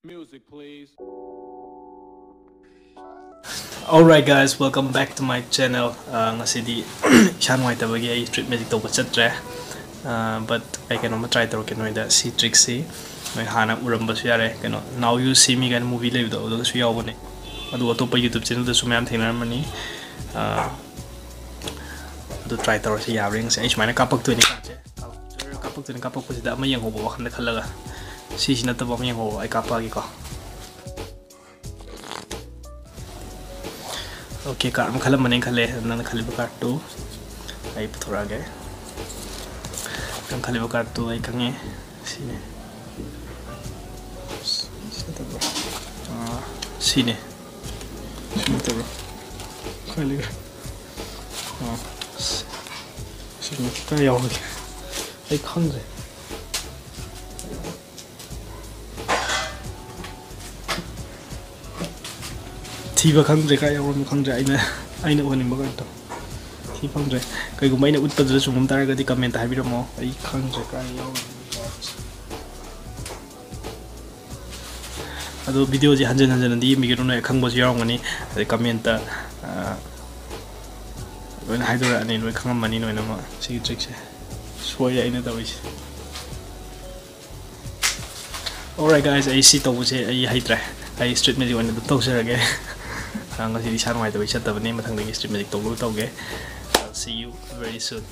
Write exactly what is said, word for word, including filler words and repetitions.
Music, please. Alright guys, welcome back to my channel. Uh, ꯉꯁꯤꯗꯤ ꯏꯁꯥ ꯅꯨꯡꯉꯥꯏꯇꯕꯒꯤ ꯑꯩ street magic ꯇꯧꯕ ꯆꯠꯇ꯭ꯔꯦ꯫ Uh, but ꯑꯩ ꯀꯩꯅꯣꯝꯃ try ꯇꯧꯔꯛꯀꯦ ꯅꯣꯏꯗ꯫ ꯁꯤ trick ꯁꯤ ꯅꯣꯏ ꯍꯥꯟꯅ ꯎꯔꯝꯕꯁꯨ ꯌꯥꯔꯦ, ꯀꯩꯅꯣ Now You See Me ꯀꯥꯏꯅ movie ꯂꯩꯕꯗꯣ, ꯑꯗꯨꯗꯁꯨ ꯌꯥꯎꯕꯅꯦ꯫ ꯑꯗꯨ ꯑꯇꯣꯞꯄ YouTube channel ꯗꯁꯨ ꯃꯌꯥꯝ ꯊꯦꯡꯅꯔꯝꯃꯅꯤ꯫ Uh, ꯑꯗꯨ try ꯇꯧꯔꯁꯤ, ꯌꯥꯕ꯭ꯔꯥ ꯌꯦꯡꯁꯦ꯫ ꯑꯩ ꯁꯨꯃꯥꯏꯅ ꯀꯥꯞꯄꯛꯇꯣꯏꯅꯤ card ꯁꯦ꯫ ꯀꯥꯞꯄꯛꯇꯣꯏꯅꯤ, ꯀꯥꯞꯄꯛꯄꯁꯤꯗ ꯑꯃ ꯌꯦꯡꯍꯧꯕ ꯋꯥꯈꯜꯗ ꯈꯜꯂꯒ꯫ ꯁꯤꯁꯤ ꯅꯠꯇꯕ ꯑꯃ ꯌꯦꯡꯍꯧꯕ, ꯑꯩ ꯀꯥꯞꯄꯛꯑꯒꯦꯀꯣ꯫ Okay, card ꯑꯃ ꯈꯜꯂꯝꯕꯅꯦ ꯈꯜꯂꯦ꯫ ꯅꯪꯅ ꯈꯜꯂꯤꯕ card ꯇꯨ ꯑꯩ ꯄꯨꯊꯣꯔꯛꯑꯒꯦ꯫ ꯅꯪ ꯈꯜꯂꯤꯕ card ꯇꯨ ꯑꯩ ꯈꯪꯉꯦ꯫ ꯁꯤꯅꯦ꯫ ꯁꯤ ꯅꯠꯇꯕ꯭ꯔꯣ? ꯑꯥ, ꯁꯤꯅꯦ꯫ ꯁꯤ ꯅꯠꯇꯕ꯭ꯔꯣ? ꯀꯥꯏ ꯂꯩꯈ꯭ꯔꯦ? ꯑꯥ, ꯁꯤ-, ꯁꯤꯅꯤ꯫ ꯀꯥꯏ ꯌꯥꯎꯔꯒꯦ? ꯑꯩ ꯈꯪꯗ꯭ꯔꯦ꯫ ꯊꯤꯕ ꯈꯪꯗ꯭ꯔꯦ, ꯀꯥꯏ ꯌꯥꯎꯔꯝꯅꯣ ꯈꯪꯗ꯭ꯔꯦ꯫ ꯑꯩꯅ, ꯑꯩꯅ ꯎꯍꯟꯅꯤꯡꯕ card ꯇꯣ ꯊꯤ ꯐꯪꯗ꯭ꯔꯦ꯫ ꯀꯩꯒꯨꯝꯕ ꯑꯩꯅ ꯎꯠꯄꯗꯨꯗ ꯆꯨꯝꯃꯝ ꯇꯥꯔꯒꯗꯤ comment ꯇ ꯍꯥꯏꯕꯤꯔꯝꯃꯣ꯫ ꯑꯩ ꯈꯪꯗ꯭ꯔꯦ ꯀꯥꯏ ꯌꯥꯎꯔꯝꯅꯣ꯫ ꯑꯗꯣ video ꯁꯦ ꯍꯟꯖꯤꯟ ꯍꯟꯖꯤꯟꯅꯗꯤ ꯌꯦꯡꯕꯤꯒꯅꯨ, ꯅꯣꯏ ꯑꯈꯪꯕꯁꯨ ꯌꯥꯎꯔꯝꯒꯅꯤ꯫ ꯑꯗꯩ comment ꯇ, ꯑ, ꯂꯣꯏꯅ ꯍꯥꯏꯗꯣꯔꯛꯑꯅꯤ, ꯂꯣꯏ ꯈꯪꯉꯝꯃꯅꯤ ꯂꯣꯏꯅꯃꯛ ꯁꯤꯒꯤ trick ꯁꯦ꯫ ꯁꯣꯏꯔꯦ ꯑꯩꯅ ꯇꯧꯔꯤꯁꯦ꯫ Alright guys, ꯑꯩ ꯁꯤ ꯇꯧꯕꯁꯦ ꯑꯩ ꯍꯩꯇ꯭ꯔꯦ꯫ ꯑꯩ street magic ꯑꯣꯏꯅ ꯑꯗꯨꯝ ꯇꯧꯖꯔꯒꯦ꯫ ꯑ, ꯉꯁꯤꯗꯤ ꯏꯁꯥ ꯅꯨꯡꯉꯥꯏꯇꯕꯒꯤ ꯆꯠꯇꯕꯅꯤ, ꯃꯊꯪꯗꯒꯤ street magic ꯇꯧꯕ ꯇꯧꯒꯦ꯫ I'll see you very soon.